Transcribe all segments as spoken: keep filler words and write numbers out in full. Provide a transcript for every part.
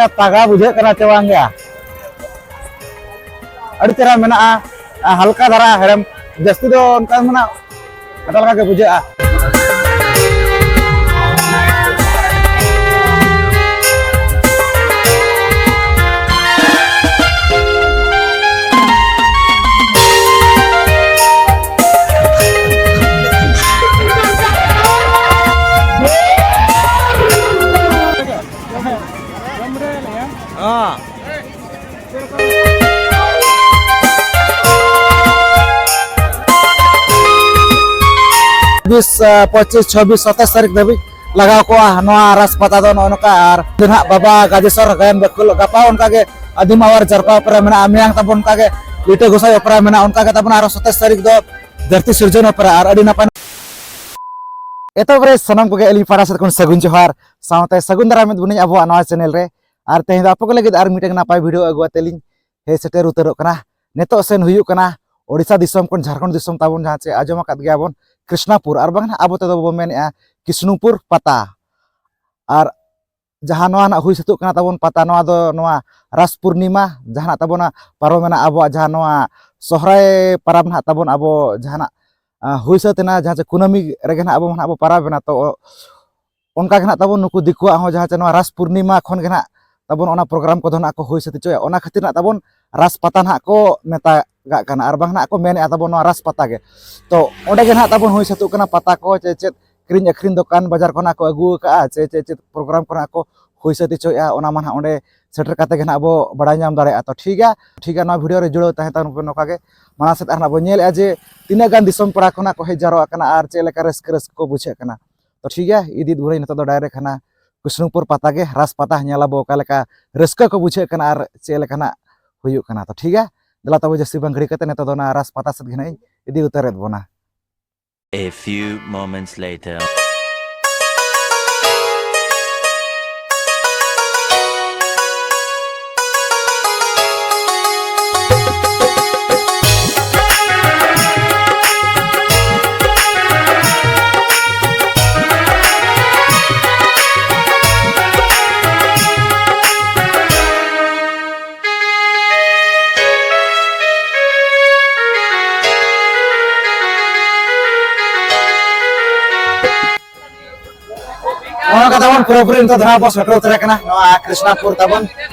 ᱛᱟᱜᱲᱟ ᱵᱩᱡᱷᱟᱹᱜ ᱠᱟᱱᱟ ᱪᱮ ᱵᱟᱝ ᱜᱮ? ᱟᱹᱰᱤ ᱪᱮᱦᱨᱟ ᱢᱮᱱᱟᱜᱼᱟ, ᱦᱟᱞᱠᱟ ᱫᱷᱟᱨᱟ ᱦᱮᱲᱮᱢ, ᱡᱟᱹᱥᱛᱤ ᱫᱚ ᱚᱱᱠᱟ ᱢᱮᱱᱟᱜ ᱚᱱᱠᱟ ᱞᱮᱠᱟ ᱜᱮ ᱵᱩᱡᱷᱟᱹᱜᱼᱟ᱾ ᱵᱤᱥ, ᱟᱸ, ᱯᱚᱸᱪᱤᱥ, ᱪᱷᱚᱵᱵᱤᱥ, ᱥᱟᱛᱟᱥ ᱛᱟᱹᱨᱤᱠᱷ ᱫᱷᱟᱹᱵᱤᱡ ᱞᱟᱜᱟᱣ ᱠᱚᱜᱼᱟ ᱱᱚᱣᱟ ᱨᱟᱥ ᱯᱟᱛᱟ ᱫᱚ᱾ ᱱᱚᱜᱼᱚ ᱱᱚᱝᱠᱟ᱾ ᱟᱨ ᱫᱤᱱ ᱦᱟᱸᱜ ᱵᱟᱵᱟ ᱜᱟᱡᱮᱥᱚᱨ ᱜᱟᱭᱟᱱ ᱵᱟᱹᱠᱷᱩᱞ, ᱜᱟᱯᱟ ᱚᱱᱠᱟ ᱜᱮ ᱟᱹᱫᱤᱢ ᱟᱣᱟᱨ ᱡᱟᱨᱯᱟ ᱚᱯᱮᱨᱟ ᱢᱮᱱᱟᱜᱼᱟ, ᱢᱮᱭᱟᱝ ᱛᱟᱵᱚᱱ ᱚᱱᱠᱟ ᱜᱮ ᱞᱤᱴᱟᱹ ᱜᱚᱸᱥᱟᱭ ᱚᱯᱮᱨᱟ ᱢᱮᱱᱟᱜᱼᱟ, ᱚᱱᱠᱟ ᱜᱮ ᱛᱟᱵᱚᱱ ᱟᱨᱚ ᱥᱟᱛᱟᱥ ᱛᱟᱹᱨᱤᱠᱷ ᱫᱚ ᱫᱷᱟᱹᱨᱛᱤ ᱥᱤᱨᱡᱚᱱ ᱚᱯᱮᱨᱟ᱾ ᱟᱨ ᱟᱹᱰᱤ ᱱᱟᱯᱟᱭ᱾ ᱮᱛᱚᱦᱚᱵ ᱨᱮ ᱥᱟᱱᱟᱢ ᱠᱚᱜᱮ ᱟᱹᱞᱤᱧ ᱯᱟᱦᱴᱟ ᱥᱮᱫ ᱠᱷᱚᱱ ᱥᱟᱹᱜᱩᱱ ᱡᱚᱦᱟᱨ, ᱥᱟᱶᱛᱮ ᱥᱟᱹᱜᱩᱱ ᱫᱟᱨᱟᱢ ᱮᱫ ᱵᱚᱱᱟᱹᱧ ᱟᱵᱚᱣᱟᱜ ᱱᱚᱣᱟ ᱪᱮᱱᱮᱞ ᱨᱮ᱾ ᱟᱨ ᱛᱮᱦᱮᱧ ᱫᱚ ᱟᱯᱮ ᱠᱚ ᱞᱟᱹᱜᱤᱫ ᱟᱨ ᱢᱤᱫᱴᱟᱝ ᱱᱟᱯᱟᱭ ᱵᱷᱤᱰᱤᱭᱳ ᱟᱹᱜᱩ ᱟᱛᱮ ᱞᱤᱧ ᱦᱮᱡ ᱥᱮᱴᱮᱨ ᱩᱛᱟᱹᱨᱚᱜ ᱠᱟᱱᱟ᱾ ᱱᱤᱛᱚᱜ ᱥᱮᱱ ᱦᱩᱭᱩᱜ ᱠᱟᱱᱟ ᱳᱰᱤᱥᱟ ᱫᱤᱥᱚᱢ ᱠᱷᱚᱱ ᱡᱷᱟᱲᱠᱷᱚᱸᱰ ᱫᱤᱥᱚᱢ ᱛᱟᱵᱚᱱ, ᱡᱟᱦᱟᱸ ᱪᱮ ᱟᱸᱡᱚᱢ ᱟᱠᱟᱫ ᱜᱮᱭᱟ ᱵᱚᱱ ᱠᱨᱤᱥᱱᱟᱯᱩᱨ, ᱟᱨ ᱵᱟᱝ ᱟᱵᱚ ᱛᱮᱫᱚ ᱵᱚ ᱢᱮᱱᱮᱫᱼᱟ ᱠᱤᱥᱱᱩᱯᱩᱨ ᱯᱟᱛᱟ᱾ ᱟᱨ ᱡᱟᱦᱟᱸ ᱱᱚᱣᱟ ᱱᱟᱜ ᱦᱩᱭ ᱥᱟᱹᱛᱚᱜ ᱠᱟᱱᱟ ᱛᱟᱵᱚᱱ ᱯᱟᱛᱟ, ᱱᱚᱣᱟ ᱫᱚ ᱱᱚᱣᱟ ᱨᱟᱥ ᱯᱩᱨᱱᱤᱢᱟ ᱡᱟᱦᱟᱸ ᱱᱟᱜ ᱛᱟᱵᱚᱱ ᱯᱟᱨᱚᱢᱮᱱᱟ, ᱟᱵᱚᱣᱟᱜ ᱡᱟᱦᱟᱸ ᱱᱚᱣᱟ ᱥᱚᱦᱨᱟᱭ ᱯᱟᱨᱟᱵᱽ ᱱᱟᱜ ᱛᱟᱵᱚᱱ ᱟᱵᱚ ᱡᱟᱦᱟᱸ ᱱᱟᱜ, ᱟᱸ, ᱦᱩᱭ ᱥᱟᱹᱛ ᱮᱱᱟ, ᱡᱟᱦᱟᱸ ᱪᱮ ᱠᱩᱱᱟᱹᱢᱤ ᱨᱮᱜᱮ ᱱᱟᱜ ᱟᱵᱚ ᱱᱟᱜ ᱵᱚ ᱯᱟᱨᱟᱵᱽ ᱮᱱᱟ᱾ ᱛᱚ ᱚᱱᱠᱟ ᱜᱮ ᱱᱟᱜ ᱛᱟᱵᱚᱱ ᱱᱩᱠᱩ ᱫᱤᱠᱩᱣᱟᱜ ᱦᱚᱸ ᱡᱟᱦᱟᱸ ᱪᱮ ᱱᱚᱣᱟ ᱨᱟᱥ ᱯᱩᱨᱱᱤᱢᱟ ᱠᱷᱚᱱ ᱜᱮ ᱱᱟᱜ ᱛᱟᱵᱚᱱ ᱚᱱᱟ ᱯᱨᱳᱜᱨᱟᱢ ᱠᱚᱫᱚ ᱱᱟᱜ ᱠᱚ ᱦᱩᱭ ᱥᱟᱹᱛ ᱦᱚᱪᱚᱭᱟ᱾ ᱚᱱᱟ ᱠᱷᱟᱹᱛᱤᱨ ᱱᱟᱜ ᱛᱟᱵᱚᱱ ᱨᱟᱥ ᱯᱟᱛᱟ ᱱᱟᱜ ᱠᱚ ᱢᱮᱛᱟᱜᱟᱜ ᱠᱟᱱᱟ, ᱟᱨ ᱵᱟᱝ ᱱᱟᱜ ᱠᱚ ᱢᱮᱱᱮᱫᱼᱟ ᱛᱟᱵᱚᱱ ᱱᱚᱣᱟ ᱨᱟᱥ ᱯᱟᱛᱟ ᱜᱮ᱾ ᱛᱚ ᱚᱸᱰᱮ ᱜᱮ ᱱᱟᱜ ᱛᱟᱵᱚᱱ ᱦᱩᱭ ᱥᱟᱹᱛᱚᱜ ᱠᱟᱱᱟ ᱯᱟᱛᱟ ᱠᱚ, ᱪᱮ ᱪᱮᱫ ᱠᱤᱨᱤᱧ ᱟᱹᱠᱷᱨᱤᱧ ᱫᱚᱠᱟᱱ ᱵᱟᱡᱟᱨ ᱠᱷᱚᱱᱟᱜ ᱠᱚ ᱟᱹᱜᱩ ᱟᱠᱟᱫᱼᱟ, ᱪᱮ ᱪᱮᱫ ᱪᱮᱫ ᱯᱨᱳᱜᱨᱟᱢ ᱠᱷᱚᱱᱟᱜ ᱠᱚ ᱦᱩᱭ ᱥᱟᱹᱛ ᱦᱚᱪᱚᱭᱮᱫᱼᱟ, ᱚᱱᱟ ᱢᱟ ᱱᱟᱜ ᱚᱸᱰᱮ ᱥᱮᱴᱮᱨ ᱠᱟᱛᱮ ᱜᱮ ᱱᱟᱜ ᱵᱚ ᱵᱟᱲᱟᱭ ᱧᱟᱢ ᱫᱟᱲᱮᱭᱟᱜᱼᱟ᱾ ᱛᱚ ᱴᱷᱤᱠ ᱜᱮᱭᱟ, ᱴᱷᱤᱠ ᱜᱮᱭᱟ, ᱱᱚᱣᱟ ᱵᱷᱤᱰᱤᱭᱳ ᱨᱮ ᱡᱩᱲᱟᱹᱣ ᱛᱟᱦᱮᱸ ᱛᱟᱵᱚᱱ ᱯᱮ ᱱᱚᱝᱠᱟ ᱜᱮ᱾ ᱢᱟᱲᱟᱝ ᱥᱮᱫ ᱟᱨ ᱱᱟᱜ ᱵᱚ ᱧᱮᱞᱮᱫᱼᱟ ᱡᱮ ᱛᱤᱱᱟᱹᱜ ᱜᱟᱱ ᱫᱤᱥᱚᱢ ᱯᱮᱲᱟ ᱠᱷᱚᱱᱟᱜ ᱠᱚ ᱦᱮᱡ ᱡᱟᱣᱨᱟᱜ ᱠᱟᱱᱟ ᱟᱨ ᱪᱮᱫ ᱞᱮᱠᱟ ᱨᱟᱹᱥᱠᱟᱹ ᱨᱟᱹᱥᱠᱟᱹ ᱠᱚ ᱵᱩᱡᱷᱟᱹᱜ ᱠᱟᱱᱟ᱾ ᱛᱚ ᱴᱷᱤᱠ ᱜᱮᱭᱟ, ᱤᱫᱤ ᱫᱩᱣᱟᱹᱨᱟᱹᱧ ᱱᱤᱛᱚᱜ ᱫᱚ ᱰᱟᱭᱨᱮᱠᱴ ᱦᱟᱱᱟ ᱠᱨᱤᱥᱱᱚᱯᱩᱨ ᱯᱟᱛᱟ ᱜᱮ, ᱨᱟᱥ ᱯᱟᱛᱟ ᱧᱮᱞ ᱟᱵᱚ ᱚᱠᱟ ᱞᱮᱠᱟ ᱨᱟᱹᱥᱠᱟᱹ ᱠᱚ ᱵᱩᱡᱷᱟᱹᱜ ᱠᱟᱱᱟ ᱟᱨ ᱪᱮᱫ ᱞᱮᱠᱟᱱᱟᱜ ᱦᱩᱭᱩᱜ ᱠᱟᱱᱟ᱾ ᱛᱚ ᱴᱷᱤᱠ ᱜᱮᱭᱟ, ᱫᱮᱞᱟ ᱛᱚᱵᱮ ᱡᱟᱹᱥᱛᱤ ᱵᱟᱝ ᱜᱷᱟᱹᱲᱤ ᱠᱟᱛᱮ ᱱᱤᱛᱚᱜ ᱫᱚ ᱚᱱᱟ ᱨᱟᱥ ᱯᱟᱛᱟ ᱥᱮᱫ ᱜᱮ ᱱᱟᱜ ᱤᱧ ᱤᱫᱤ ᱩᱛᱟᱹᱨᱮᱫ ᱵᱚᱱᱟ᱾ A few moments later. ᱛᱟᱵᱚᱱ ᱯᱩᱨᱟᱹᱯᱩᱨᱤ ᱱᱤᱛᱚᱜ ᱫᱚ ᱦᱟᱸᱜ ᱵᱚ ᱥᱮᱴᱮᱨ ᱩᱛᱟᱹᱨ ᱟᱠᱟᱱᱟ ᱱᱚᱣᱟ ᱠᱨᱤᱥᱱᱟᱯᱩᱨ ᱛᱟᱵᱚᱱ,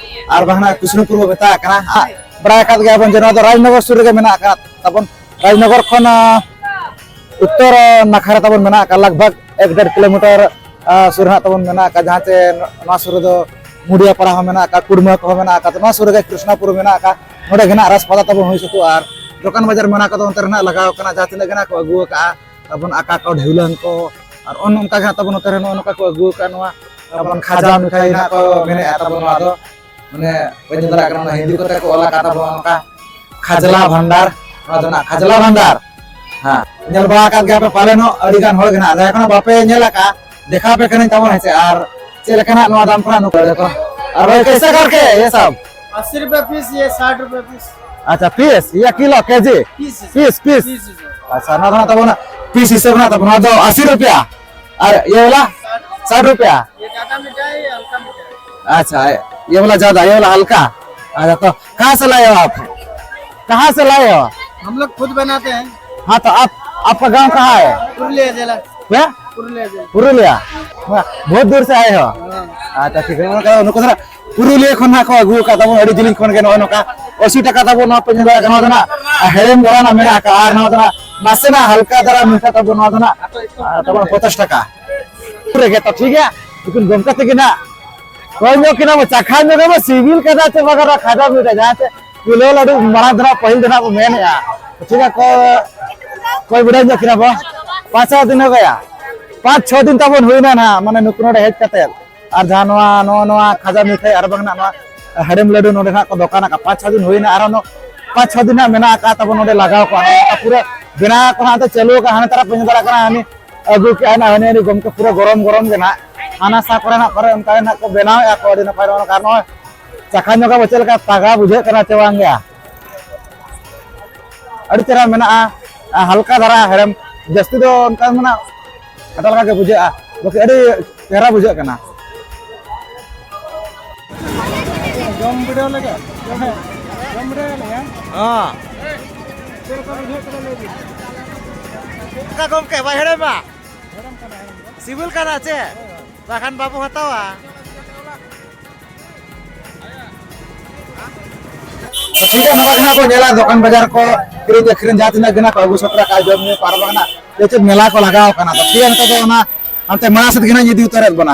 ᱟᱨ ᱵᱟᱝ ᱦᱟᱸᱜ ᱠᱨᱤᱥᱱᱚᱯᱩᱨ ᱵᱚ ᱢᱮᱛᱟᱜ ᱠᱟᱱᱟ᱾ ᱦᱟᱸᱜ ᱵᱟᱲᱟᱭ ᱟᱠᱟᱫ ᱜᱮᱭᱟ ᱵᱚᱱ ᱡᱮ ᱱᱚᱣᱟ ᱫᱚ ᱨᱟᱡᱽᱱᱚᱜᱚᱨ ᱥᱩᱨ ᱨᱮᱜᱮ ᱢᱮᱱᱟᱜ ᱟᱠᱟᱫ ᱛᱟᱵᱚᱱ᱾ ᱨᱟᱡᱽᱱᱚᱜᱚᱨ ᱠᱷᱚᱱ, ᱟᱸ, ᱩᱛᱛᱚᱨ ᱱᱟᱠᱷᱟ ᱨᱮ ᱛᱟᱵᱚᱱ ᱢᱮᱱᱟᱜ ᱟᱠᱟᱫ, ᱞᱟᱜᱽ ᱵᱷᱟᱜᱽ ᱮᱠ ᱰᱮᱲ ᱠᱤᱞᱳᱢᱤᱴᱟᱨ, ᱟᱸ, ᱥᱩᱨ ᱨᱮ ᱦᱟᱸᱜ ᱛᱟᱵᱚᱱ ᱢᱮᱱᱟᱜ ᱟᱠᱟᱫ, ᱡᱟᱦᱟᱸ ᱪᱮ ᱱᱚᱣᱟ ᱥᱩᱨ ᱨᱮᱫᱚ ᱢᱩᱰᱤᱭᱟ ᱯᱟᱲᱟ ᱦᱚᱸ ᱢᱮᱱᱟᱜ ᱟᱠᱟᱫ, ᱠᱩᱲᱢᱟᱹ ᱠᱚᱦᱚᱸ ᱢᱮᱱᱟᱜ ᱟᱠᱟᱫ, ᱱᱚᱣᱟ ᱥᱩᱨ ᱨᱮᱜᱮ ᱠᱨᱤᱥᱱᱟᱯᱩᱨ ᱢᱮᱱᱟᱜ ᱟᱠᱟᱫ᱾ ᱱᱚᱰᱮ ᱜᱮ ᱦᱟᱸᱜ ᱨᱟᱥᱯᱟᱛᱟ ᱛᱟᱵᱚᱱ ᱦᱩᱭ ᱥᱟᱹᱛᱚᱜᱼᱟ, ᱟᱨ ᱫᱚᱠᱟᱱ ᱵᱟᱡᱟᱨ ᱢᱮᱱᱟᱜ ᱟᱠᱟᱫ, ᱚᱱᱛᱮ ᱨᱮ ᱦᱟᱸᱜ ᱞᱟᱜᱟᱣ ᱟᱠᱟᱱᱟ, ᱡᱟᱦᱟᱸ ᱛᱤᱱᱟᱹᱜ ᱜᱮ ᱦᱟᱸᱜ ᱠᱚ ᱟᱹᱜᱩ ᱟᱠᱟᱫᱼᱟ᱾ ᱛᱟᱵᱚᱱ ᱟᱠᱟ ᱠᱚ ᱰᱷᱮᱣᱞᱟᱝ ᱠᱚ, ᱟᱨ ᱚᱱ ᱚᱱᱠᱟ ᱜᱮ ᱦᱟᱸᱜ ᱛᱟᱵᱚᱱ ᱱᱚᱛᱮ ᱨᱮ ᱱᱚᱜᱼᱚ ᱱᱚᱝᱠᱟ ᱠᱚ ᱟᱹᱜᱩ ᱟᱠᱟᱫ ᱱᱚᱣᱟ ᱛᱟᱵᱚᱱ ᱠᱷᱟᱡᱟ ᱢᱤᱴᱷᱟᱭ ᱦᱟᱸᱜ ᱠᱚ ᱢᱮᱱᱮᱫᱼᱟ ᱛᱟᱵᱚᱱ ᱱᱚᱣᱟ ᱫᱚ, ᱢᱟᱱᱮ ᱵᱟᱹᱧ ᱧᱮᱞ ᱫᱟᱲᱮᱭᱟᱜ ᱠᱟᱱᱟ, ᱚᱱᱟ ᱦᱤᱱᱫᱤ ᱠᱚᱛᱮ ᱠᱚ ᱚᱞ ᱟᱠᱟᱫ ᱛᱟᱵᱚᱱ ᱚᱱᱠᱟ ᱠᱷᱟᱡᱽᱞᱟ ᱵᱷᱟᱱᱰᱟᱨ, ᱱᱚᱣᱟ ᱫᱚ ᱱᱟᱜ ᱠᱷᱟᱡᱽᱞᱟ ᱵᱷᱟᱱᱰᱟᱨ᱾ ᱦᱮᱸ, ᱧᱮᱞ ᱵᱟᱲᱟ ᱟᱠᱟᱫ ᱜᱮᱭᱟ ᱯᱮ ᱯᱟᱞᱮᱱ ᱦᱚᱸ ᱟᱹᱰᱤ ᱜᱟᱱ ᱦᱚᱲ ᱜᱮ ᱱᱟᱜ, ᱡᱟᱦᱟᱸᱭ ᱠᱚ ᱱᱟᱜ ᱵᱟᱯᱮ ᱧᱮᱞ ᱟᱠᱟᱫᱼᱟ, ᱫᱮᱠᱷᱟᱣ ᱯᱮ ᱠᱟᱹᱱᱟᱹᱧ ᱛᱟᱵᱚᱱ ᱦᱮᱸ ᱥᱮ, ᱟᱨ ᱪᱮᱫ ᱞᱮᱠᱟ ᱱᱟᱜ ᱱᱚᱣᱟ ᱫᱟᱢ ᱠᱚ ᱱᱟᱜ ᱱᱩᱠᱩ ᱫᱚ ᱠᱚ, ᱟᱨ ᱵᱷᱟᱭ ᱠᱮᱥᱟ ᱠᱟᱨᱠᱮ ᱭᱮ ᱥᱟᱵ? अस्सी रुपये पीस, ये साठ रुपये पीस। अच्छा, पीस या kilo, KG? Piece, piece, piece. Piece, piece. अच्छा, ᱱᱚᱣᱟ ᱫᱚ ᱱᱟᱜ ᱛᱟᱵᱚᱱ ᱯᱤᱥ ᱦᱤᱥᱟᱹᱵ ᱱᱟᱜ ᱛᱟᱵᱚᱱ, ᱱᱚᱣᱟ ᱫᱚ ᱟᱥᱤ ᱨᱩᱯᱤᱭᱟ᱾ ᱟᱨ ᱤᱭᱟᱹ ᱵᱟᱞᱟ? ᱥᱟᱴ ᱨᱩᱯᱤᱭᱟ। ये ज़्यादा मीठा है, ये हल्का मीठा है। अच्छा, ये वाला ज्यादा, ये वाला हल्का। अच्छा, तो कहाँ से लाए हो आप? कहाँ से लाए हो? हम लोग खुद बनाते हैं। हाँ, तो आप, आपका गांव कहाँ है? पुरुलिया जिला। क्या? पुरुलिया जिला। पुरुलिया? वाह, बहुत दूर से आए हो। हाँ। अच्छा, ठीक है। ᱱᱩᱠᱩ ᱫᱚ ᱯᱩᱨᱩᱞᱤᱭᱟᱹ ᱠᱷᱚᱱ ᱦᱟᱸᱜ ᱠᱚ ᱟᱹᱜᱩ ᱟᱠᱟᱫ ᱛᱟᱵᱚᱱ, ᱟᱹᱰᱤ ᱡᱤᱞᱤᱧ ᱠᱷᱚᱱ ᱜᱮ ᱱᱚᱜᱼᱚᱭ ᱱᱚᱝᱠᱟ ᱟᱥᱤ ᱴᱟᱠᱟ ᱛᱟᱵᱚᱱ, ᱱᱚᱣᱟ ᱯᱮ ᱧᱮᱞ ᱫᱟᱲᱮᱭᱟᱜ ᱠᱟᱱᱟ, ᱱᱚᱣᱟ ᱫᱚ ᱦᱟᱸᱜ ᱦᱮᱲᱮᱢ ᱫᱷᱟᱨᱟ ᱨᱮᱱᱟᱜ ᱢᱮᱱᱟᱜ ᱟᱠᱟᱫᱼᱟ, ᱟᱨ ᱱᱚᱣᱟ ᱫᱚ ᱦᱟᱸᱜ ᱱᱟᱥᱮᱱᱟᱜ ᱦᱟᱞᱠᱟ ᱫᱷᱟᱨᱟ ᱢᱤᱴᱷᱟ ᱛᱟᱵᱚᱱ, ᱱᱚᱣᱟ ᱫᱚ ᱦᱟᱸᱜ, ᱟᱨ ᱛᱟᱵᱚᱱ ᱯᱚᱧᱪᱟᱥ ᱴᱟᱠᱟ᱾ ᱨᱮᱜᱮ ᱛᱚ ᱴᱷᱤᱠ ᱜᱮᱭᱟ, ᱞᱮᱠᱤᱱ ᱜᱚᱢᱠᱮ ᱛᱟᱹᱠᱤᱱ ᱦᱟᱸᱜ ᱠᱚᱭ ᱧᱚᱜ ᱠᱤᱱᱟ ᱵᱚ, ᱪᱟᱠᱷᱟ ᱧᱚᱜ ᱵᱚ, ᱥᱤᱵᱤᱞ ᱠᱟᱫᱟ ᱪᱮ ᱵᱟᱝ ᱠᱟᱱᱟ ᱠᱷᱟᱡᱟ ᱢᱤᱴᱷᱟ, ᱡᱟᱦᱟᱸ ᱪᱮ ᱠᱤᱞᱳ ᱞᱟᱹᱰᱩ ᱢᱟᱲᱟᱝ ᱫᱚ ᱱᱟᱜ ᱯᱟᱹᱦᱤᱞ ᱫᱚ ᱱᱟᱜ ᱵᱚ ᱢᱮᱱᱮᱜᱼᱟ᱾ ᱴᱷᱤᱠ ᱜᱮᱭᱟ, ᱠᱚᱭ, ᱠᱚᱭ ᱵᱤᱰᱟᱹᱣ ᱧᱚᱜ ᱠᱤᱱᱟ ᱵᱚ᱾ ᱯᱟᱸᱪ ᱪᱷᱚ ᱫᱤᱱ ᱦᱩᱭ ᱜᱮᱭᱟ, ᱯᱟᱸᱪ ᱪᱷᱚ ᱫᱤᱱ ᱛᱟᱵᱚᱱ ᱦᱩᱭᱱᱟ ᱱᱟᱜ, ᱢᱟᱱᱮ ᱱᱩᱠᱩ ᱱᱚᱰᱮ ᱦᱮᱡ ᱠᱟᱛᱮ᱾ ᱟᱨ ᱡᱟᱦᱟᱸ ᱱᱚᱣᱟ, ᱱᱚᱣᱟ, ᱱᱚᱣᱟ ᱠᱷᱟᱡᱟ ᱢᱤᱴᱷᱟᱭ ᱟᱨ ᱵᱟᱝ ᱱᱟᱜ ᱱᱚᱣᱟ ᱦᱮᱲᱮᱢ ᱞᱟᱹᱰᱩ ᱱᱚᱰᱮ ᱱᱟᱜ ᱠᱚ ᱫᱚᱠᱟᱱ ᱟᱠᱟᱫ, ᱯᱟᱸᱪ ᱪᱷᱚ ᱫᱤᱱ ᱦᱩᱭᱱᱟ, ᱟᱨ ᱱᱚ-, ᱯᱟᱸᱪ ᱪᱷᱚ ᱫᱤᱱ ᱱᱟᱜ ᱢᱮᱱᱟᱜ ᱟᱠᱟᱫ ᱛᱟᱵᱚᱱ ᱱᱚᱰᱮ ᱞᱟᱜᱟᱣ ᱠᱚᱜᱼᱟ᱾ ᱱᱚᱝᱠᱟ ᱯᱩᱨᱟᱹ ᱵᱮᱱᱟᱣ ᱠᱚ ᱱᱟᱜ ᱪᱟᱹᱞᱩ ᱟᱠᱟᱫ, ᱦᱟᱱᱮ ᱛᱟᱨᱟ ᱯᱮ ᱧᱮᱞ ᱫᱟᱲᱮᱭᱟᱜ ᱠᱟᱱᱟ, ᱦᱟᱹᱱᱤ ᱟᱹᱜᱩ ᱠᱮᱜᱼᱟᱭ ᱱᱟᱜ, ᱦᱟᱹᱱᱤ, ᱦᱟᱹᱱᱤ ᱜᱚᱢᱠᱮ ᱯᱩᱨᱟᱹ ᱜᱚᱨᱚᱢ ᱜᱚᱨᱚᱢ ᱜᱮ ᱱᱟᱜ, ᱦᱟᱱᱟ ᱥᱟ ᱠᱚᱨᱮ ᱱᱟᱜ ᱯᱟᱨᱮ ᱚᱱᱠᱟ ᱜᱮ ᱱᱟᱜ ᱠᱚ ᱵᱮᱱᱟᱣᱮᱫᱼᱟ ᱠᱚ, ᱟᱹᱰᱤ ᱱᱟᱯᱟᱭ ᱱᱚᱜᱼᱚ ᱱᱚᱝᱠᱟ᱾ ᱱᱚᱜᱼᱚᱭ ᱪᱟᱠᱷᱟ ᱧᱚᱜᱟ ᱵᱚ, ᱪᱮᱫ ᱞᱮᱠᱟ ᱛᱟᱜᱟ ᱵᱩᱡᱷᱟᱹᱜ ᱠᱟᱱᱟ ᱪᱮ ᱵᱟᱝ ᱜᱮ? ᱟᱹᱰᱤ ᱪᱮᱦᱨᱟ ᱢᱮᱱᱟᱜᱼᱟ, ᱟᱨ ᱦᱟᱞᱠᱟ ᱫᱷᱟᱨᱟ ᱦᱮᱲᱮᱢ, ᱡᱟᱹᱥᱛᱤ ᱫᱚ ᱚᱱᱠᱟ ᱢᱟᱱᱮ ᱮᱴᱟᱜ ᱞᱮᱠᱟ ᱜᱮ ᱵᱩᱡᱷᱟᱹᱜᱼᱟ, ᱵᱟᱠᱤ ᱟᱹᱰᱤ ᱪᱮᱦᱨᱟ ᱵᱩᱡᱷᱟᱹᱜ ᱠᱟᱱᱟ᱾ ᱡᱚᱢ ᱵᱤᱰᱟᱹᱣ ᱞᱮᱜᱮ, ᱡᱚᱢ, ᱡᱚᱢ ᱵᱤᱰᱟᱹᱣ ᱞᱮᱜᱮ᱾ ᱦᱚᱸ᱾ ᱪᱮᱫ ᱞᱮᱠᱟ ᱵᱩᱡᱷᱟᱹᱜ ᱠᱟᱱᱟ ᱞᱟᱹᱭ ᱵᱤᱱ? ᱚᱱᱠᱟ ᱜᱚᱢᱠᱮ ᱵᱟᱭ ᱦᱮᱲᱮᱢᱟ᱾ ᱦᱮᱲᱮᱢ ᱠᱟᱱᱟ, ᱦᱮᱲᱮᱢ ᱫᱚ᱾ ᱥᱤᱵᱤᱞ ᱠᱟᱱᱟ ᱪᱮ? ᱦᱳᱭ, ᱦᱳᱭ᱾ ᱵᱟᱠᱷᱟᱱ ᱵᱟᱵᱚ ᱦᱟᱛᱟᱣᱟ᱾ ᱴᱷᱤᱠ ᱜᱮᱭᱟ, ᱱᱚᱝᱠᱟ ᱜᱮ ᱱᱟᱜ ᱠᱚ ᱧᱮᱞᱟ ᱫᱚᱠᱟᱱ ᱵᱟᱡᱟᱨ ᱠᱚ, ᱠᱤᱨᱤᱧ ᱟᱹᱠᱷᱨᱤᱧ ᱡᱟᱦᱟᱸ ᱛᱤᱱᱟᱹᱜ ᱜᱮ ᱱᱟᱜ ᱠᱚ ᱟᱹᱜᱩ ᱥᱮᱴᱮᱨ ᱠᱟᱜᱼᱟ, ᱡᱚᱢ ᱧᱩ ᱠᱚ ᱟᱨ ᱵᱟᱝ ᱱᱟᱜ ᱪᱮᱫ ᱪᱮᱫ ᱢᱮᱞᱟ ᱠᱚ ᱞᱟᱜᱟᱣ ᱠᱟᱱᱟ᱾ ᱛᱚ ᱴᱷᱤᱠ ᱜᱮᱭᱟ, ᱱᱤᱛᱚᱜ ᱫᱚ ᱚᱱᱟ ᱦᱟᱱᱛᱮ ᱢᱟᱲᱟᱝ ᱥᱮᱫ ᱜᱮ ᱱᱟᱜ ᱤᱧ ᱤᱫᱤ ᱩᱛᱟᱹᱨᱮᱫ ᱵᱚᱱᱟ᱾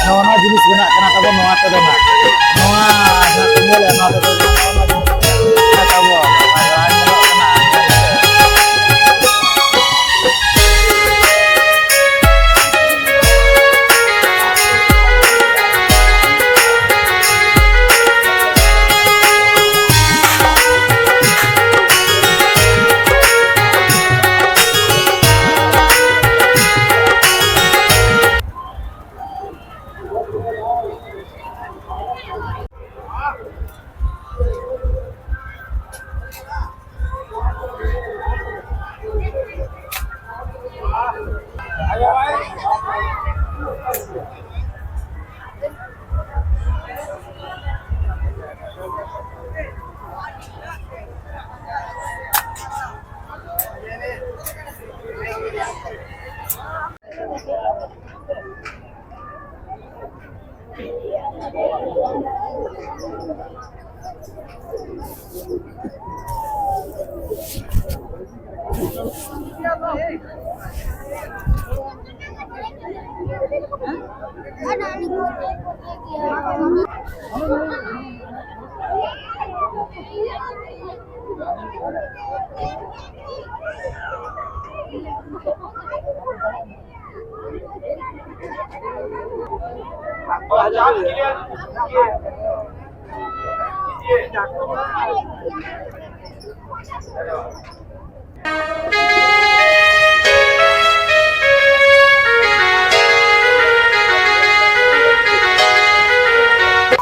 ᱱᱚᱣᱟ ᱡᱤᱱᱤᱥ ᱵᱮᱱᱟᱜ ᱠᱟᱱᱟ ᱛᱟᱵᱚ, ᱱᱚᱣᱟ ᱛᱮᱫᱚ ᱱᱟᱜ, ᱱᱚᱣᱟ ᱡᱟᱦᱟᱸ ᱠᱚ ᱧᱮᱞᱮᱫ, ᱱᱚᱣᱟ ᱛᱮᱫᱚ ᱛᱟᱵᱚ ᱧᱮᱞᱚᱜ ᱠᱟᱱᱟ᱾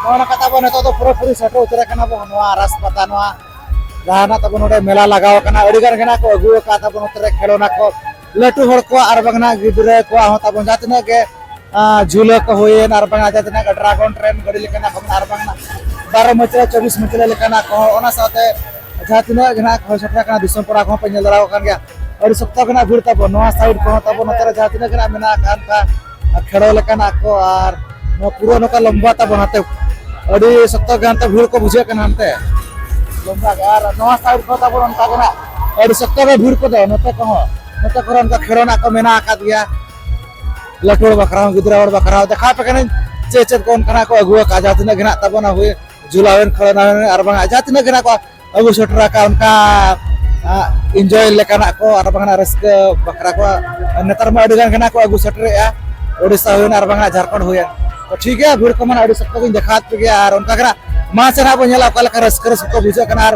ᱱᱚᱜᱼᱚ ᱱᱚᱝᱠᱟ ᱛᱟᱵᱚᱱ ᱱᱤᱛᱚᱜ ᱫᱚ ᱯᱩᱨᱟᱹᱯᱩᱨᱤ ᱥᱮᱴᱮᱨ ᱩᱛᱟᱹᱨ ᱟᱠᱟᱱᱟ ᱵᱚᱱ ᱱᱚᱣᱟ ᱨᱟᱥᱯᱟᱛᱟ, ᱱᱚᱣᱟ ᱡᱟᱦᱟᱱᱟᱜ ᱛᱟᱵᱚᱱ ᱱᱚᱰᱮ ᱢᱮᱞᱟ ᱞᱟᱜᱟᱣ ᱟᱠᱟᱱᱟ, ᱟᱹᱰᱤ ᱜᱟᱱ ᱜᱮ ᱱᱟᱜ ᱠᱚ ᱟᱹᱜᱩ ᱟᱠᱟᱫ ᱛᱟᱵᱚᱱ ᱱᱚᱛᱮ ᱨᱮ ᱠᱷᱮᱞᱳᱱᱟ ᱠᱚ, ᱞᱟᱹᱴᱩ ᱦᱚᱲ ᱠᱚᱣᱟᱜ ᱟᱨ ᱵᱟᱝ ᱱᱟᱜ ᱜᱤᱫᱽᱨᱟᱹ ᱠᱚᱣᱟᱜ ᱦᱚᱸ ᱛᱟᱵᱚᱱ ᱡᱟᱦᱟᱸ ᱛᱤᱱᱟᱹᱜ ᱜᱮ, ᱟᱸ, ᱡᱷᱩᱞᱟᱹ ᱠᱚ ᱦᱩᱭᱮᱱ, ᱟᱨ ᱵᱟᱝ ᱡᱟᱦᱟᱸ ᱛᱤᱱᱟᱹᱜ ᱜᱮ ᱰᱨᱟᱜᱚᱱ ᱴᱨᱮᱱ ᱜᱟᱹᱰᱤ ᱞᱮᱠᱟᱱᱟᱜ ᱠᱚ ᱢᱮᱱᱟᱜᱼᱟ, ᱟᱨ ᱵᱟᱝ ᱱᱟᱜ ᱵᱟᱨᱚ ᱢᱟᱹᱪᱤᱭᱟᱹ ᱪᱚᱵᱵᱤᱥ ᱢᱟᱹᱪᱤᱭᱟᱹ ᱞᱮᱠᱟᱱᱟᱜ ᱠᱚᱦᱚᱸ, ᱚᱱᱟ ᱥᱟᱶᱛᱮ ᱡᱟᱦᱟᱸ ᱛᱤᱱᱟᱹᱜ ᱜᱮ ᱱᱟᱜ ᱦᱚᱭ ᱥᱮᱴᱮᱨ ᱟᱠᱟᱱᱟ ᱫᱤᱥᱚᱢ ᱯᱟᱲᱟ ᱠᱚᱦᱚᱸ ᱯᱮ ᱧᱮᱞ ᱫᱟᱲᱮᱭᱟᱜ ᱠᱟᱱ ᱜᱮᱭᱟ᱾ ᱟᱹᱰᱤ ᱥᱚᱠᱛᱚ ᱜᱮ ᱱᱟᱜ ᱵᱷᱤᱲ ᱛᱟᱵᱚᱱ ᱱᱚᱣᱟ ᱥᱟᱭᱤᱰ ᱠᱚᱦᱚᱸ ᱛᱟᱵᱚᱱ, ᱱᱚᱛᱮ ᱨᱮ ᱡᱟᱦᱟᱸ ᱛᱤᱱᱟᱹᱜ ᱜᱮ ᱱᱟᱜ ᱢᱮᱱᱟᱜ ᱟᱠᱟᱫ ᱚᱱᱠᱟ ᱠᱷᱮᱲᱚ ᱞᱮᱠᱟᱱᱟᱜ ᱠᱚ, ᱟᱨ ᱱᱚᱣᱟ ᱯᱩᱨᱟᱹ ᱱᱚᱝᱠᱟ ᱞᱚᱢᱵᱟ ᱛᱟᱵᱚᱱ ᱦᱟᱱᱛᱮ ᱟᱹᱰᱤ ᱥᱚᱠᱛᱚ ᱜᱮ ᱦᱟᱱᱛᱮ ᱵᱷᱤᱲ ᱠᱚ ᱵᱩᱡᱷᱟᱹᱜ ᱠᱟᱱᱟ ᱦᱟᱱᱛᱮ ᱞᱚᱢᱵᱟ ᱜᱮ᱾ ᱟᱨ ᱱᱚᱣᱟ ᱥᱟᱭᱤᱰ ᱠᱚ ᱛᱟᱵᱚᱱ ᱚᱱᱠᱟ ᱜᱮ ᱱᱟᱜ ᱟᱹᱰᱤ ᱥᱚᱠᱛᱚ ᱜᱮ ᱵᱷᱤᱲ ᱠᱚᱫᱚ ᱱᱚᱛᱮ ᱠᱚᱦᱚᱸ, ᱱᱚᱛᱮ ᱠᱚᱨᱮ ᱚᱱᱠᱟ ᱠᱷᱮᱲᱚᱱᱟᱜ ᱠᱚ ᱢᱮᱱᱟᱜ ᱟᱠᱟᱫ ᱜᱮᱭᱟ, ᱞᱟᱹᱴᱩ ᱦᱚᱲ ᱵᱟᱠᱷᱨᱟ ᱦᱚᱸ ᱜᱤᱫᱽᱨᱟᱹ ᱦᱚᱲ ᱵᱟᱠᱷᱨᱟ ᱦᱚᱸ᱾ ᱫᱮᱠᱷᱟᱣ ᱟᱯᱮ ᱠᱟᱹᱱᱟᱹᱧ ᱪᱮᱫ ᱪᱮᱫ ᱠᱚ ᱚᱱᱠᱟᱱᱟᱜ ᱠᱚ ᱟᱹᱜᱩ ᱟᱠᱟᱫᱼᱟ, ᱡᱟᱦᱟᱸ ᱛᱤᱱᱟᱹᱜ ᱜᱮ ᱱᱟᱜ ᱛᱟᱵᱚᱱᱟ ᱦᱩᱭ ᱡᱷᱩᱞᱟ ᱦᱩᱭᱮᱱ, ᱠᱷᱮᱞᱳᱱᱟ ᱦᱩᱭᱮᱱ, ᱟᱨ ᱵᱟᱝ ᱡᱟᱦᱟᱸ ᱛᱤᱱᱟᱹᱜ ᱜᱮ ᱱᱟᱜ ᱠᱚ ᱟᱹᱜᱩ ᱥᱮᱴᱮᱨ ᱟᱠᱟᱫ ᱚᱱᱠᱟ, ᱟ, ᱤᱱᱡᱚᱭ ᱞᱮᱠᱟᱱᱟᱜ ᱠᱚ ᱟᱨ ᱵᱟᱝ ᱨᱟᱹᱥᱠᱟᱹ ᱵᱟᱠᱷᱨᱟ ᱠᱚ᱾ ᱱᱮᱛᱟᱨ ᱢᱟ ᱟᱹᱰᱤ ᱜᱟᱱ ᱜᱮ ᱱᱟᱜ ᱠᱚ ᱟᱹᱜᱩ ᱥᱮᱴᱮᱨᱮᱜᱼᱟ, ᱳᱰᱤᱥᱟ ᱦᱩᱭᱮᱱ ᱟᱨ ᱵᱟᱝ ᱡᱷᱟᱲᱠᱷᱚᱸᱰ ᱦᱩᱭᱮᱱ᱾ ᱛᱚ ᱴᱷᱤᱠ ᱜᱮᱭᱟ, ᱵᱷᱤᱲ ᱠᱚ ᱢᱟᱱᱮ ᱟᱹᱰᱤ ᱥᱚᱠᱛᱚ ᱜᱤᱧ ᱫᱮᱠᱷᱟᱣᱟᱫ ᱯᱮ ᱜᱮᱭᱟ, ᱟᱨ ᱚᱱᱠᱟ ᱜᱮ ᱱᱟᱜ ᱢᱟ ᱥᱮ ᱱᱟᱜ ᱵᱚᱱ ᱧᱮᱞᱟ ᱚᱠᱟ ᱞᱮᱠᱟ ᱨᱟᱹᱥᱠᱟᱹ ᱨᱟᱹᱥᱠᱟᱹ ᱠᱚ ᱵᱩᱡᱷᱟᱹᱜ ᱠᱟᱱᱟ, ᱟᱨ,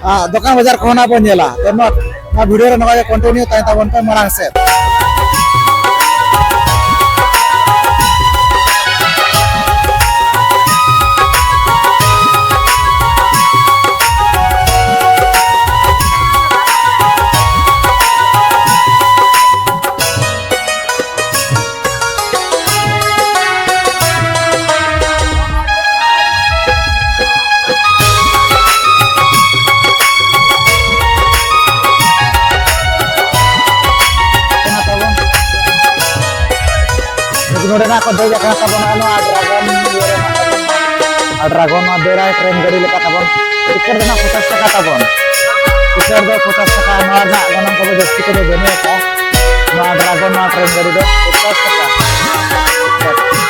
ᱟ, ᱫᱚᱠᱟᱱ ᱵᱟᱡᱟᱨ ᱠᱚᱦᱚᱸ ᱱᱟᱜ ᱵᱚᱱ ᱧᱮᱞᱟ᱾ ᱛᱚ ᱱᱚᱣᱟ, ᱱᱚᱣᱟ ᱵᱷᱤᱰᱤᱭᱳ ᱨᱮ ᱱᱚᱝᱠᱟ ᱜᱮ ᱠᱚᱱᱴᱤᱱᱤᱭᱩ ᱛᱟᱦᱮᱱ ᱛᱟᱵᱚᱱ ᱯᱮ ᱢᱟᱲᱟᱝ ᱥᱮᱫ᱾ ᱱᱚᱰᱮᱱᱟᱜ ᱠᱚ ᱫᱮᱡ ᱟᱠᱟᱱᱟ ᱛᱟᱵᱚᱱ ᱱᱚᱣᱟ ᱰᱨᱟᱜᱚᱱ ᱤᱭᱟᱹ ᱨᱮ ᱢᱮᱱᱟᱜ ᱛᱟᱵᱚᱱᱟ᱾ ᱟᱨ ᱰᱨᱟᱜᱚᱱ ᱱᱚᱣᱟ ᱫᱟᱹᱲᱟᱭ ᱴᱨᱮᱱ ᱜᱟᱹᱰᱤ ᱞᱮᱠᱟ ᱛᱟᱵᱚᱱ᱾ ᱴᱤᱠᱤᱴ ᱫᱚ ᱱᱟᱜ ᱯᱚᱪᱟᱥ ᱴᱟᱠᱟ ᱛᱟᱵᱚᱱ᱾ ᱴᱤᱠᱤᱴ ᱫᱚ ᱯᱚᱪᱟᱥ ᱴᱟᱠᱟ, ᱱᱚᱣᱟ ᱨᱮᱱᱟᱜ ᱜᱚᱱᱚᱝ ᱠᱚᱫᱚ ᱡᱟᱹᱥᱛᱤ ᱠᱚᱫᱚ ᱵᱟᱹᱱᱩᱜ ᱟᱠᱟᱫᱼᱟ᱾ ᱱᱚᱣᱟ ᱰᱨᱟᱜᱚᱱ ᱱᱚᱣᱟ ᱴᱨᱮᱱ ᱜᱟᱹᱰᱤ ᱫᱚ ᱯᱚᱪᱟᱥ ᱴᱟᱠᱟ᱾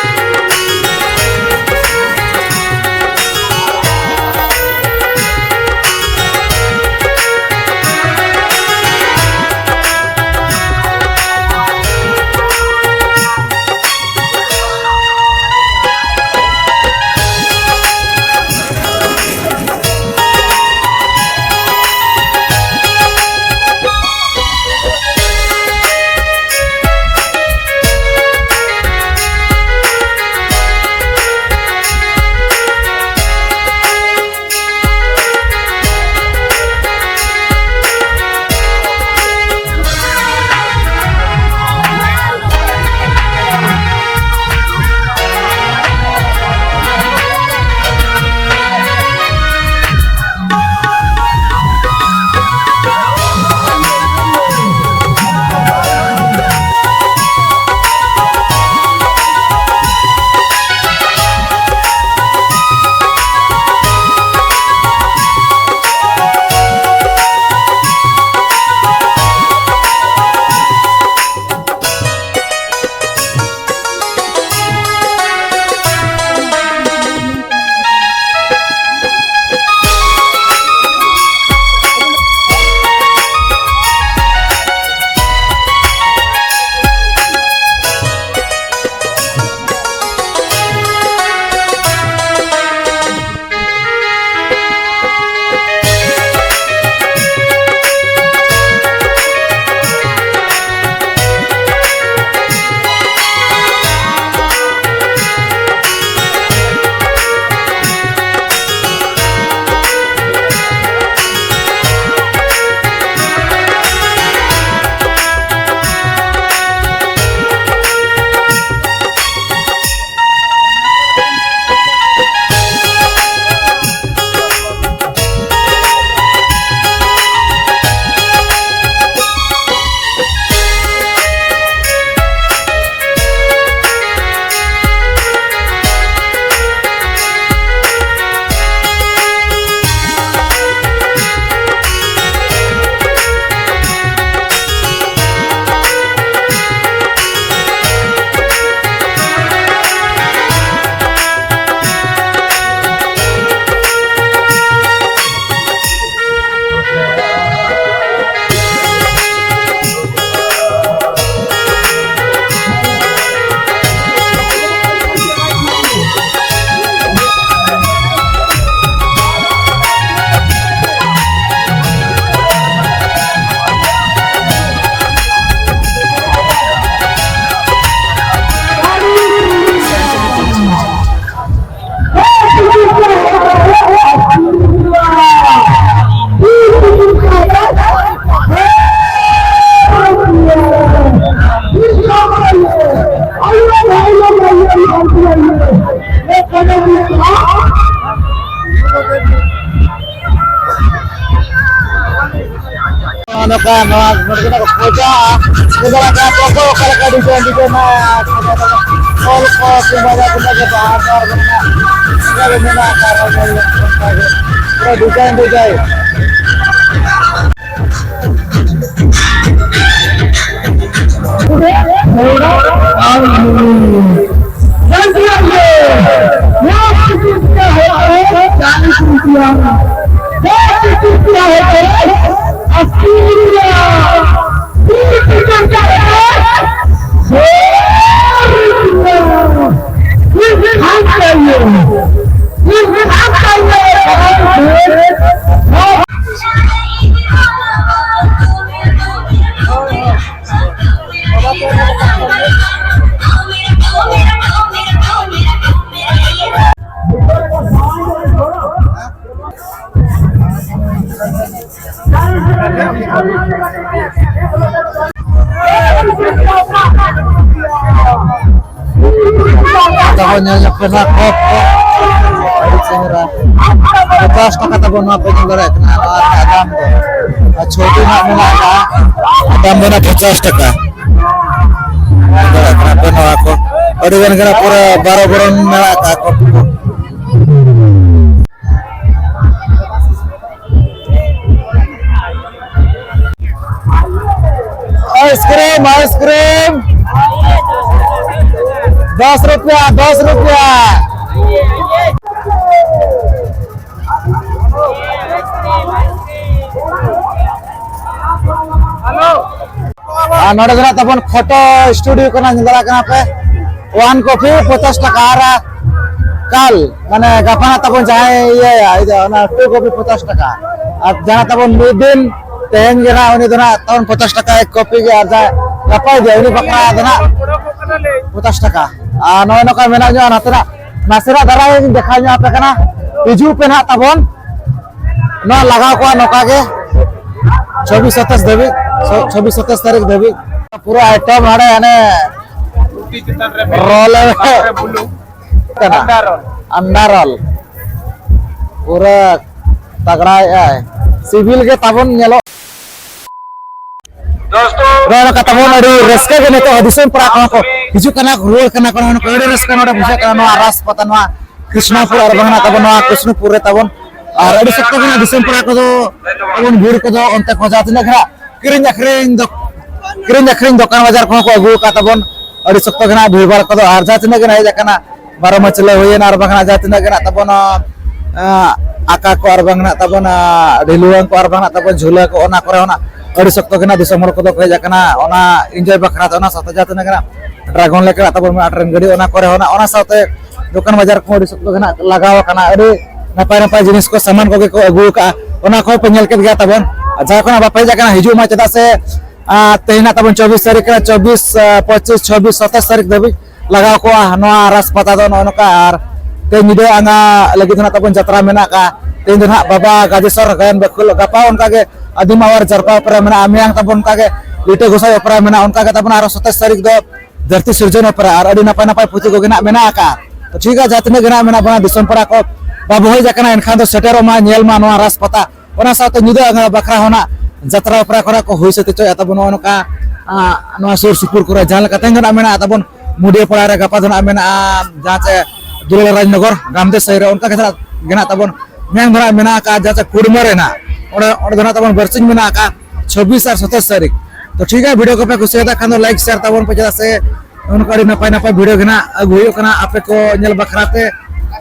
ᱱᱚᱜᱼᱚ ᱱᱚᱝᱠᱟ ᱱᱚᱣᱟ ᱱᱚᱰᱮ ᱠᱷᱚᱱᱟᱜ ᱠᱚ ᱠᱷᱚᱡᱟ, ᱠᱷᱚᱡᱟ ᱞᱮᱠᱟ ᱚᱠᱚᱭ ᱚᱠᱟ ᱞᱮᱠᱟ design, design ᱨᱮᱱᱟᱜ ᱚᱞ ᱠᱚ ᱠᱤᱝᱵᱟ ᱡᱟᱦᱟᱸ ᱛᱤᱱᱟᱹᱜ ᱜᱮ ᱵᱟᱦᱟ ᱠᱚ ᱟᱨ ᱢᱮᱱᱟᱜᱼᱟ, ᱚᱱᱠᱟ ᱜᱮ ᱢᱮᱱᱟᱜ ᱟᱠᱟᱫ ᱨᱮ ᱧᱮᱞ ᱚᱱᱠᱟ ᱜᱮ ᱯᱩᱨᱟᱹ design, design᱾ चालीस रुपया है, अस्सी रुपया, तीस रुपया है, सौ रुपया। इस खान चाहिए, इस खान चाहिए। ᱛᱟᱵᱚᱱ ᱧᱮᱞ ᱧᱚᱜ ᱯᱮ ᱱᱟᱦᱟᱜ ᱠᱚᱯ ᱠᱚ᱾ ᱟᱹᱰᱤ ᱪᱮᱦᱨᱟ᱾ ᱯᱚᱪᱟᱥ ᱴᱟᱠᱟ ᱛᱟᱵᱚᱱ ᱱᱚᱣᱟ ᱯᱮ ᱧᱮᱞ ᱫᱟᱲᱮᱭᱟᱜ ᱠᱟᱱᱟ᱾ ᱱᱚᱣᱟ ᱨᱮᱱᱟᱜ ᱫᱟᱢ ᱫᱚ, ᱟᱨ ᱪᱷᱳᱴᱤ ᱱᱟᱦᱟᱜ ᱢᱮᱱᱟᱜ ᱟᱠᱟᱫᱼᱟ, ᱫᱟᱢ ᱫᱚ ᱱᱟᱦᱟᱜ ᱯᱚᱪᱟᱥ ᱴᱟᱠᱟ᱾ ᱧᱮᱞ ᱫᱟᱲᱮᱭᱟᱜ ᱠᱟᱱᱟ ᱯᱮ ᱱᱚᱣᱟ ᱠᱚ᱾ ᱟᱹᱰᱤ ᱜᱟᱱ ᱜᱮ ᱱᱟᱦᱟᱜ ᱯᱩᱨᱟᱹ ᱵᱟᱨᱚ ᱵᱚᱨᱚᱱ ᱢᱮᱱᱟᱜ ᱟᱠᱟᱫᱼᱟ ᱠᱚᱯ ᱠᱚ᱾ Ice cream, ice cream. दस रुपया, दस रुपया। ᱟᱨ ᱱᱚᱰᱮ ᱫᱚ ᱱᱟᱜ ᱛᱟᱵᱚᱱ ᱯᱷᱳᱴᱳ ᱥᱴᱩᱰᱤᱭᱳ ᱠᱟᱱᱟ, ᱧᱮᱞ ᱫᱟᱲᱮᱭᱟᱜ ᱠᱟᱱᱟ ᱯᱮ᱾ ᱚᱣᱟᱱ ᱠᱚᱯᱤ ᱯᱚᱪᱟᱥ ᱴᱟᱠᱟ, ᱟᱨ ᱠᱟᱞ, ᱢᱟᱱᱮ ᱜᱟᱯᱟ ᱱᱟᱜ ᱛᱟᱵᱚᱱ ᱡᱟᱦᱟᱸᱭ ᱤᱭᱟᱹᱭᱟ, ᱤᱭᱟᱹ, ᱚᱱᱟ ᱴᱩ ᱠᱚᱯᱤ ᱯᱚᱪᱟᱥ ᱴᱟᱠᱟ᱾ ᱟᱨ ᱡᱟᱦᱟᱸ ᱛᱟᱵᱚᱱ ᱢᱤᱫ ᱫᱤᱱ, ᱛᱮᱦᱮᱧ ᱜᱮ ᱱᱟᱜ ᱩᱱᱤ ᱫᱚ ᱱᱟᱜ ᱛᱟᱵᱚᱱ ᱯᱚᱪᱟᱥ ᱴᱟᱠᱟ ᱮᱠ ᱠᱚᱯᱤ ᱜᱮ, ᱟᱨ ᱡᱟᱦᱟᱸᱭ ᱜᱟᱯᱟᱭ ᱤᱫᱤᱭᱟ, ᱩᱱᱤ ᱵᱟᱠᱷᱨᱟ ᱫᱚ ᱱᱟᱜ ᱯᱚᱪᱟᱥ ᱴᱟᱠᱟ᱾ ᱟᱨ ᱱᱚᱜᱼᱚᱭ ᱱᱚᱝᱠᱟ ᱢᱮᱱᱟᱜ ᱧᱚᱜᱼᱟ, ᱱᱟᱥᱮᱱᱟᱜ, ᱱᱟᱥᱮᱱᱟᱜ ᱫᱷᱟᱨᱟ ᱜᱤᱧ ᱫᱮᱠᱷᱟᱣ ᱧᱚᱜ ᱟᱯᱮ ᱠᱟᱱᱟ᱾ ᱦᱤᱡᱩᱜ ᱯᱮ ᱱᱟᱜ ᱛᱟᱵᱚᱱ᱾ ᱱᱚᱣᱟ ᱞᱟᱜᱟᱣ ᱠᱚᱜᱼᱟ ᱱᱚᱝᱠᱟ ᱜᱮ ᱪᱷᱚᱵᱵᱤᱥ ᱥᱟᱛᱟᱥ ᱫᱷᱟᱹᱵᱤᱡ, ᱪᱷᱚᱵᱵᱤᱥ ᱥᱟᱛᱟᱥ ᱛᱟᱹᱨᱤᱠᱷ ᱫᱷᱟᱹᱵᱤᱡ᱾ ᱯᱩᱨᱟᱹ ᱟᱭᱴᱮᱢ ᱦᱟᱸᱰᱮ ᱦᱟᱱᱮ ᱨᱚᱞ ᱮ, ᱠᱟᱱᱟ᱾ ᱟᱱᱰᱟᱨ ᱚᱞ᱾ ᱟᱱᱰᱟᱨ ᱚᱞ᱾ ᱯᱩᱨᱟᱹ ᱛᱟᱜᱲᱟᱭᱮᱜᱼᱟᱭ᱾ ᱥᱤᱵᱤᱞ ᱜᱮ ᱛᱟᱵᱚᱱ ᱧᱮᱞᱚᱜ᱾ ᱫᱳᱥᱛᱳ, ᱱᱚᱜᱼᱚᱭ ᱱᱚᱝᱠᱟ ᱛᱟᱵᱚᱱ ᱟᱹᱰᱤ ᱨᱟᱹᱥᱠᱟᱹ ᱜᱮ ᱱᱤᱛᱚᱜ ᱫᱤᱥᱚᱢ ᱯᱮᱲᱟ ᱠᱚᱦᱚᱸ ᱠᱚ ᱦᱤᱡᱩᱜ ᱠᱟᱱᱟ, ᱨᱩᱣᱟᱹᱲ ᱠᱟᱱᱟ ᱠᱚ᱾ ᱱᱚᱜᱼᱚᱭ ᱱᱚᱝᱠᱟ ᱟᱹᱰᱤ ᱨᱟᱹᱥᱠᱟᱹ ᱱᱚᱰᱮ ᱵᱩᱡᱷᱟᱹᱜ ᱠᱟᱱᱟ ᱱᱚᱣᱟ ᱨᱟᱥ ᱯᱟᱛᱟ, ᱱᱚᱣᱟ ᱠᱨᱤᱥᱱᱟᱯᱩᱨ ᱟᱨ ᱵᱟᱝ ᱱᱟᱜ ᱛᱟᱵᱚᱱ ᱱᱚᱣᱟ ᱠᱨᱤᱥᱱᱚᱯᱩᱨ ᱨᱮ ᱛᱟᱵᱚᱱ᱾ ᱟᱨ ᱟᱹᱰᱤ ᱥᱚᱠᱛᱚ ᱜᱮ ᱱᱟᱜ ᱫᱤᱥᱚᱢ ᱯᱮᱲᱟ ᱠᱚᱫᱚ ᱛᱟᱵᱚᱱ ᱵᱷᱤᱲ ᱠᱚᱫᱚ ᱚᱱᱛᱮ ᱠᱚ ᱡᱟᱦᱟᱸ ᱛᱤᱱᱟᱹᱜ ᱜᱮ ᱱᱟᱜ ᱠᱤᱨᱤᱧ ᱟᱹᱠᱷᱨᱤᱧ ᱫᱚ, ᱠᱤᱨᱤᱧ ᱟᱹᱠᱷᱨᱤᱧ ᱫᱚᱠᱟᱱ ᱵᱟᱡᱟᱨ ᱠᱚᱦᱚᱸ ᱠᱚ ᱟᱹᱜᱩ ᱟᱠᱟᱫ ᱛᱟᱵᱚᱱ᱾ ᱟᱹᱰᱤ ᱥᱚᱠᱛᱚ ᱜᱮ ᱱᱟᱜ ᱵᱷᱤᱲ ᱵᱷᱟᱲ ᱠᱚᱫᱚ, ᱟᱨ ᱡᱟᱦᱟᱸ ᱛᱤᱱᱟᱹᱜ ᱜᱮ ᱱᱟᱜ ᱦᱮᱡ ᱟᱠᱟᱱᱟ ᱵᱟᱨᱚ ᱢᱟᱹᱪᱞᱟᱹ ᱦᱩᱭᱮᱱ, ᱟᱨ ᱵᱟᱝ ᱱᱟᱜ ᱡᱟᱦᱟᱸ ᱛᱤᱱᱟᱹᱜ ᱜᱮ ᱱᱟᱜ ᱛᱟᱵᱚᱱ, ᱟᱸ, ᱟᱠᱟ ᱠᱚ, ᱟᱨ ᱵᱟᱝ ᱱᱟᱜ ᱛᱟᱵᱚᱱ, ᱟᱸ, ᱰᱷᱤᱞᱣᱟᱹᱝ ᱠᱚ, ᱟᱨ ᱵᱟᱝ ᱱᱟᱜ ᱛᱟᱵᱚᱱ ᱡᱷᱩᱞᱟᱹ ᱠᱚ, ᱚᱱᱟ ᱠᱚᱨᱮ ᱦᱚᱸ ᱱᱟᱜ ᱟᱹᱰᱤ ᱥᱚᱠᱛᱚ ᱜᱮ ᱱᱟᱜ ᱫᱤᱥᱚᱢ ᱦᱚᱲ ᱠᱚᱫᱚ ᱠᱚ ᱦᱮᱡ ᱟᱠᱟᱱᱟ᱾ ᱚᱱᱟ ᱤᱱᱡᱚᱭ ᱵᱟᱠᱷᱨᱟ ᱛᱮ, ᱚᱱᱟ ᱥᱟᱶᱛᱮ ᱡᱟᱦᱟᱸ ᱛᱤᱱᱟᱹᱜ ᱜᱮ ᱱᱟᱜ ᱰᱨᱟᱜᱚᱱ ᱞᱮᱠ ᱨᱮ ᱛᱟᱵᱚᱱ ᱢᱮᱱᱟᱜᱼᱟ ᱴᱨᱮᱱ ᱜᱟᱹᱰᱤ, ᱚᱱᱟ ᱠᱚᱨᱮ ᱦᱚᱸ ᱱᱟᱜ, ᱚᱱᱟ ᱥᱟᱶᱛᱮ ᱫᱚᱠᱟᱱ ᱵᱟᱡᱟᱨ ᱠᱚᱦᱚᱸ ᱟᱹᱰᱤ ᱥᱚᱠᱛᱚ ᱜᱮ ᱱᱟᱜ ᱞᱟᱜᱟᱣ ᱟᱠᱟᱱᱟ᱾ ᱟᱹᱰᱤ ᱱᱟᱯᱟᱭ ᱱᱟᱯᱟᱭ ᱡᱤᱱᱤᱥ ᱠᱚ, ᱥᱟᱢᱟᱱ ᱠᱚᱜᱮ ᱠᱚ ᱟᱹᱜᱩ ᱟᱠᱟᱫᱼᱟ, ᱚᱱᱟ ᱠᱚᱦᱚᱸ ᱯᱮ ᱧᱮᱞ ᱠᱮᱫ ᱜᱮᱭᱟ ᱛᱟᱵᱚᱱ᱾ ᱟᱨ ᱡᱟᱦᱟᱸᱭ ᱠᱷᱚᱱᱟᱜ ᱵᱟᱯᱮ ᱦᱮᱡ ᱟᱠᱟᱱᱟ, ᱦᱤᱡᱩᱜ ᱢᱟ, ᱪᱮᱫᱟᱜ ᱥᱮ, ᱟᱸ, ᱛᱮᱦᱮᱧ ᱱᱟᱜ ᱛᱟᱵᱚᱱ ᱪᱚᱵᱵᱤᱥ ᱛᱟᱹᱨᱤᱠᱷ ᱠᱟᱱᱟ, ᱪᱚᱵᱵᱤᱥ, ᱟᱸ, ᱯᱚᱸᱪᱤᱥ, ᱪᱷᱚᱵᱵᱤᱥ, ᱥᱟᱛᱟᱥ ᱛᱟᱹᱨᱤᱠᱷ ᱫᱷᱟᱹᱵᱤᱡ ᱞᱟᱜᱟᱣ ᱠᱚᱜᱼᱟ ᱱᱚᱣᱟ ᱨᱟᱥ ᱯᱟᱛᱟ ᱫᱚ᱾ ᱱᱚᱜᱼᱚ ᱱᱚᱝᱠᱟ᱾ ᱟᱨ ᱛᱮᱦᱮᱧ ᱧᱤᱫᱟᱹ ᱟᱸᱜᱟ ᱞᱟᱹᱜᱤᱫ ᱫᱚ ᱱᱟᱜ ᱛᱟᱵᱚᱱ ᱡᱟᱛᱨᱟ ᱢᱮᱱᱟᱜ ᱟᱠᱟᱫᱼᱟ᱾ ᱛᱮᱦᱮᱧ ᱫᱚ ᱱᱟᱜ ᱵᱟᱵᱟ ᱜᱟᱡᱮᱥᱚᱨ ᱜᱟᱭᱟᱱ ᱵᱟᱹᱠᱷᱩᱞ, ᱜᱟᱯᱟ ᱚᱱᱠᱟ ᱜᱮ ᱟᱹᱫᱤᱢ ᱟᱣᱟᱨ ᱡᱟᱨᱯᱟ ᱚᱯᱮᱨᱟ ᱢᱮᱱᱟᱜᱼᱟ, ᱢᱮᱭᱟᱝ ᱛᱟᱵᱚᱱ ᱚᱱᱠᱟ ᱜᱮ ᱞᱤᱴᱟᱹ ᱜᱚᱸᱥᱟᱭ ᱚᱯᱮᱨᱟ ᱢᱮᱱᱟᱜᱼᱟ, ᱚᱱᱠᱟ ᱜᱮ ᱛᱟᱵᱚᱱ ᱟᱨᱚ ᱥᱟᱛᱟᱥ ᱛᱟᱹᱨᱤᱠᱷ ᱫᱚ ᱫᱷᱟᱹᱨᱛᱤ ᱥᱤᱨᱡᱚᱱ ᱚᱯᱮᱨᱟ, ᱟᱨ ᱟᱹᱰᱤ ᱱᱟᱯᱟᱭ ᱱᱟᱯᱟᱭ ᱯᱩᱛᱷᱤ ᱠᱚᱜᱮ ᱱᱟᱜ ᱢᱮᱱᱟᱜ ᱟᱠᱟᱫᱼᱟ᱾ ᱛᱚ ᱴᱷᱤᱠ ᱜᱮᱭᱟ, ᱡᱟᱦᱟᱸ ᱛᱤᱱᱟᱹᱜ ᱜᱮ ᱱᱟᱜ ᱢᱮᱱᱟᱜ ᱵᱚᱱᱟ ᱫᱤᱥᱚᱢ ᱯᱮᱲᱟ ᱠᱚ, ᱵᱟᱵᱚ ᱦᱮᱡ ᱟᱠᱟᱱᱟ, ᱮᱱᱠᱷᱟᱱ ᱫᱚ ᱥᱮᱴᱮᱨᱚᱜ ᱢᱟ, ᱧᱮᱞ ᱢᱟ ᱱᱚᱣᱟ ᱨᱟᱥ ᱯᱟᱛᱟ᱾ ᱚᱱᱟ ᱥᱟᱶᱛᱮ ᱧᱤᱫᱟᱹ ᱟᱸᱜᱟ ᱵᱟᱠᱷᱨᱟ ᱦᱚᱸ ᱱᱟᱜ ᱡᱟᱛᱨᱟ ᱚᱯᱮᱨᱟ ᱠᱚᱨᱮ ᱠᱚ ᱦᱩᱭ ᱥᱟᱹᱛ ᱦᱚᱪᱚᱭᱮᱫ ᱛᱟᱵᱚᱱ ᱱᱚᱜᱼᱚ ᱱᱚᱝᱠᱟ, ᱟᱸ, ᱱᱚᱣᱟ ᱥᱩᱨ ᱥᱩᱯᱩᱨ ᱠᱚᱨᱮ᱾ ᱡᱟᱦᱟᱸ ᱞᱮᱠᱟ ᱛᱮᱦᱮᱧ ᱫᱚ ᱱᱟᱜ ᱢᱮᱱᱟᱜᱼᱟ ᱛᱟᱵᱚᱱ ᱢᱩᱰᱤᱭᱟᱹ ᱯᱟᱲᱟ ᱨᱮ, ᱜᱟᱯᱟ ᱫᱚ ᱱᱟᱜ ᱢᱮᱱᱟᱜᱼᱟ ᱡᱟᱦᱟᱸ ᱪᱮ ᱫᱩᱞᱟᱞ ᱨᱟᱡᱽᱱᱚᱜᱚᱨ ᱜᱟᱢᱫᱮ ᱥᱟᱹᱭ ᱨᱮ, ᱚᱱᱠᱟ ᱜᱮ ᱱᱟᱜ ᱜᱮ ᱱᱟᱜ ᱛᱟᱵᱚᱱ ᱢᱮᱭᱟᱝ ᱫᱚ ᱱᱟᱜ ᱢᱮᱱᱟᱜ ᱟᱠᱟᱫᱼᱟ ᱡᱟᱦᱟᱸ ᱪᱮ ᱠᱩᱲᱢᱟᱹ ᱨᱮ ᱱᱟᱜ, ᱚᱸᱰᱮ, ᱚᱸᱰᱮ ᱫᱚ ᱱᱟᱜ ᱛᱟᱵᱚᱱ ᱵᱟᱨᱥᱤᱧ ᱢᱮᱱᱟᱜ ᱟᱠᱟᱫᱼᱟ, ᱪᱷᱚᱵᱵᱤᱥ ᱟᱨ ᱥᱟᱛᱟᱥ ᱛᱟᱹᱨᱤᱠᱷ᱾ ᱛᱚ ᱴᱷᱤᱠ ᱜᱮᱭᱟ, ᱵᱷᱤᱰᱤᱭᱳ ᱠᱚᱯᱮ ᱠᱩᱥᱤᱭᱟᱫᱟ ᱠᱷᱟᱱ ᱫᱚ ᱞᱟᱭᱤᱠ ᱥᱮᱭᱟᱨ ᱛᱟᱵᱚᱱ ᱯᱮ, ᱪᱮᱫᱟᱜ ᱥᱮ ᱚᱱᱠᱟ ᱟᱹᱰᱤ ᱱᱟᱯᱟᱭ ᱱᱟᱯᱟᱭ ᱵᱷᱤᱰᱤᱭᱳ ᱜᱮ ᱱᱟᱜ ᱟᱹᱜᱩ ᱦᱩᱭᱩᱜ ᱠᱟᱱᱟ ᱟᱯᱮ ᱠᱚ ᱧᱮᱞ ᱵᱟᱠᱷᱨᱟ ᱛᱮ᱾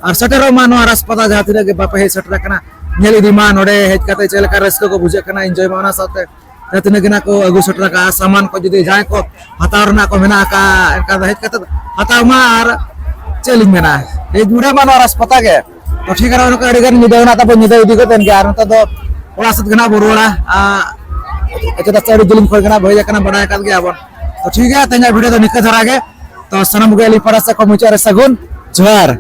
ᱟᱨ ᱥᱮᱴᱮᱨᱚᱜ ᱢᱟ ᱱᱚᱣᱟ ᱨᱟᱥ ᱯᱟᱛᱟ, ᱡᱟᱦᱟᱸ ᱛᱤᱱᱟᱹᱜ ᱜᱮ ᱵᱟᱯᱮ ᱦᱮᱡ ᱥᱮᱴᱮᱨ ᱟᱠᱟᱱᱟ, ᱧᱮᱞ ᱤᱫᱤ ᱢᱟ ᱱᱚᱰᱮ ᱦᱮᱡ ᱠᱟᱛᱮ ᱪᱮᱫ ᱞᱮᱠᱟ ᱨᱟᱹᱥᱠᱟᱹ ᱠᱚ ᱵᱩᱡᱷᱟᱹᱜ ᱠᱟᱱᱟ, ᱤᱱᱡᱚᱭ ᱢᱟ᱾ ᱚᱱᱟ ᱥᱟᱶᱛᱮ ᱡᱟᱦᱟᱸ ᱛᱤᱱᱟᱹᱜ ᱜᱮ ᱱᱟᱜ ᱠᱚ ᱟᱹᱜᱩ ᱥᱮᱴᱮᱨ ᱟᱠᱟᱫᱼᱟ ᱥᱟᱢᱟᱱ ᱠᱚ, ᱡᱩᱫᱤ ᱡᱟᱦᱟᱸᱭ ᱠᱚ ᱦᱟᱛᱟᱣ ᱨᱮᱱᱟᱜ ᱠᱚ ᱢᱮᱱᱟᱜ ᱟᱠᱟᱫᱼᱟ, ᱮᱱᱠᱷᱟᱱ ᱫᱚ ᱦᱮᱡ ᱠᱟᱛᱮ ᱦᱟᱛᱟᱣ ᱢᱟ᱾ ᱟᱨ ᱪᱮᱫ ᱞᱤᱧ ᱢᱮᱱᱟ, ᱦᱮᱡ ᱵᱩᱰᱷᱟᱹᱜ ᱢᱟ ᱱᱚᱣᱟ ᱨᱟᱥ ᱯᱟᱛᱟ ᱜᱮ᱾ ᱛᱚ ᱴᱷᱤᱠ ᱜᱮᱭᱟ, ᱱᱚᱜᱼᱚᱭ ᱱᱚᱝᱠᱟ ᱟᱹᱰᱤ ᱜᱟᱱ ᱧᱤᱫᱟᱹ ᱦᱮᱱᱟᱜ ᱛᱟᱵᱚᱱ, ᱧᱤᱫᱟᱹ ᱤᱫᱤ ᱠᱟᱛᱮ ᱜᱮ᱾ ᱟᱨ ᱱᱮᱛᱟᱨ ᱫᱚ ᱚᱲᱟᱜ ᱥᱮᱫ ᱜᱮ ᱱᱟᱜ ᱵᱚᱱ ᱨᱩᱣᱟᱹᱲᱟ᱾ ᱟᱨ ᱪᱮᱫᱟᱜ ᱥᱮ ᱟᱹᱰᱤ ᱡᱤᱞᱤᱧ ᱠᱷᱚᱱ ᱜᱮ ᱱᱟᱜ ᱵᱚ ᱦᱮᱡ ᱟᱠᱟᱱᱟ, ᱵᱟᱰᱟᱭ ᱟᱠᱟᱫ ᱜᱮᱭᱟ ᱵᱚᱱ᱾ ᱛᱚ ᱴᱷᱤᱠ ᱜᱮᱭᱟ, ᱛᱮᱦᱮᱧᱟᱜ ᱵᱷᱤᱰᱤᱭᱳ ᱫᱚ ᱱᱤᱝᱠᱟᱹ ᱫᱷᱟᱨᱟ ᱜᱮ᱾ ᱛᱚ ᱥᱟᱱᱟᱢ ᱠᱚᱜᱮ ᱟᱹᱞᱤᱧ ᱯᱟᱦᱴᱟ ᱥᱮᱫ ᱠᱷᱚᱱ ᱢᱩᱪᱟᱹᱫ ᱨᱮ ᱥᱟᱹᱜᱩᱱ ᱡᱚᱦᱟᱨ᱾